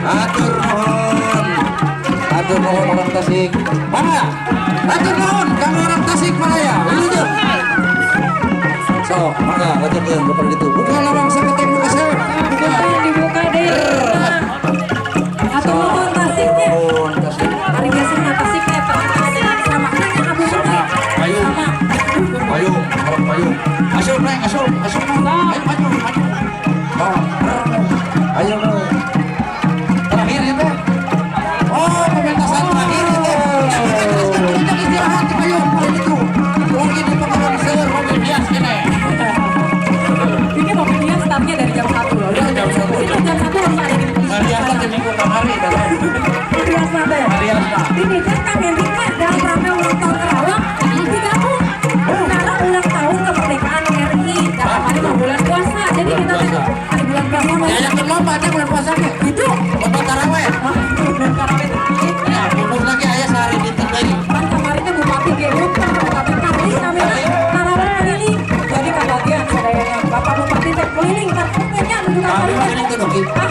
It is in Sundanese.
Hatur nuhun. Hatur nuhun orang Tasik. Mana? Hatur nuhun kanggo orang Tasik Malaya. Wilujeng. Sok, mangga lanjutkeun bukan gitu. Buka lawang saketeng nu kasep. Buka. Dibuka deh. Hatur nuhun Tasiknya. Nuhun Tasik. Hari biasanya Tasik teh terkenal dengan samakna abu. Sama, payung. Sama. Payung, orang payung. Asup neng, asup, asup neng. Ayo maju, maju. Oh, ayo neng. Terakhir ya teh. Oh, pementasan terakhir ya teh. Ya, kita teruskan kita istirahat di payung kalau gitu. Mungkin di pengalaman seueur mobil hias ini. Ini mobil hias startnya dari jam 1 loh. Udah jam 1. Itu jam 1 harus ada di Biasa di minggu kamari kan. Biasa teh. Biasa. Ini kan Kang Henry teh dalam rangka ulang tahun Karawang digabung karena ulang tahun kemerdekaan RI dalam hari bulan puasa. Jadi kita teh hari bulan puasa mah Diajakin lomba teh bulan puasa teh. Itu Lomba taraweh. Bulan taraweh. Ya, mundur lagi aya sehari dinten lagi. Kan kemarin teh Bupati ge lupa, Bupati Kali namanya taraweh keliling. Jadi kebagian sadayana Bapak Bupati teh keliling karpetnya menuju Kami ka keliling teh Doki. Ah,